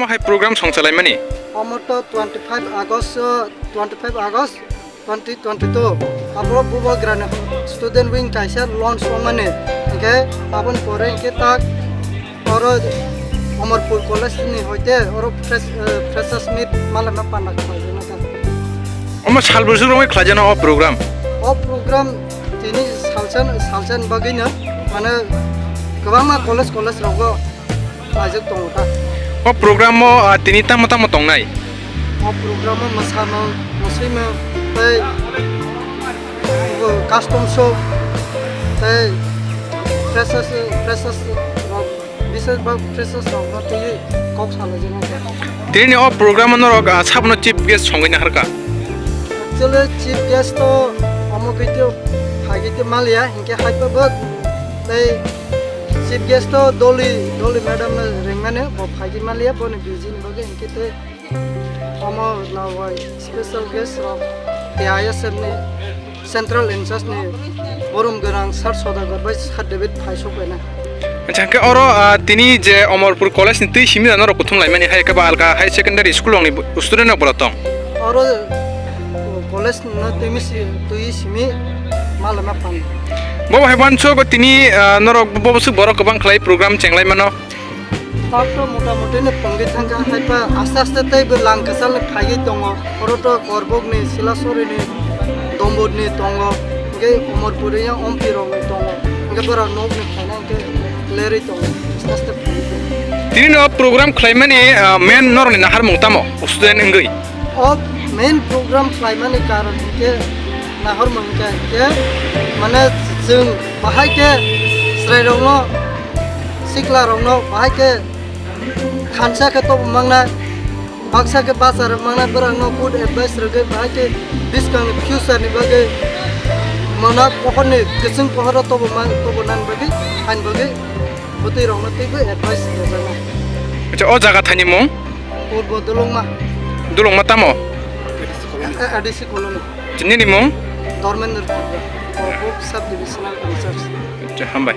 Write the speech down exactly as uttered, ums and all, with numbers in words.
Hai program songchalaimani? Omo to twenty-five August, uh, twenty-five August twenty twenty-two. Abro Bubagrani student wing kaisa launch wngmani. Hingke aboni pore hingke tak oro Amarpur College ni hoite oro fresh, uh, freshers meet malama panda khlaijak. Omo salbusuk rokni khlaijana o program? O program tini salsan, salsan bagwino mane kwbangma college, college rogo khlaijak tongo ta. O program o, ah, tini tamo tamo tongnai? O program o mwsamung, mwswimung tei, o, custom show tei freshers, freshers rok, bises ba freshers rok no twiwi kok salaijak. Tini o program o norok, ah, sabno chief guest songwi naharkha? Actually, chief guest to omo khe to phagwi to maliya, hinkhe haiphabo tei chief guest to Doli, Doli madam no ringmani, bo phagwi maliya, boni busy ni bagwi hinkhe tei omo nawai special guest rok T I S F ni central in charge ni borom gwnang Sir Sodagar bai Sir David phai sokbaina. Acha, hwnkhe oro, ah, tini je Omorpur College ni twi simi norok kuthum laimani hai khe ba alka high secondary school rokni student rok bola tong? Oro, oh, college no twi si, twi simi malama phan. Bo hai uansuk tini, ah, norok bo bwswk borok kwbang khlai program chenglai mano. Tak to mota moti no tongwi thangkha, haipa aste aste tei bo lang kwchal ni phaiwi tongo. Oro to Korbok ni, Silasori ni, Dombor ni tongo, hingke Omorpuri yang Ompi rok ni tongo, hingke bora nok ni phaina hingke lerwi tongo, aste aste phaiwi tongo. Tini no program khlaimani, ah, main norok ni naharmung tamo, student wngwi? O main program khlaimani karon hingke nahormung hingke, hingke mane chwng bahai khe chwrai rok no, sikla rok no bahai khe khansa khe tobo mangnai, baksa khe bacha rok mangnai, borok no good advice rwgwi bahai khe bwskang ni future ni bagwi mano pohor ni kwchwng pohor o tobo man, tobo nan bagwi, phan bagwi bwtwi rok no teibo advice rwjaknai. Acha, o jaga thani mung? Purbo Dulongma. Dulongma tamo? A D C colony. Nini mung? Dormendra Tripura, Korbok sub divisional in charge. Acha, hambai.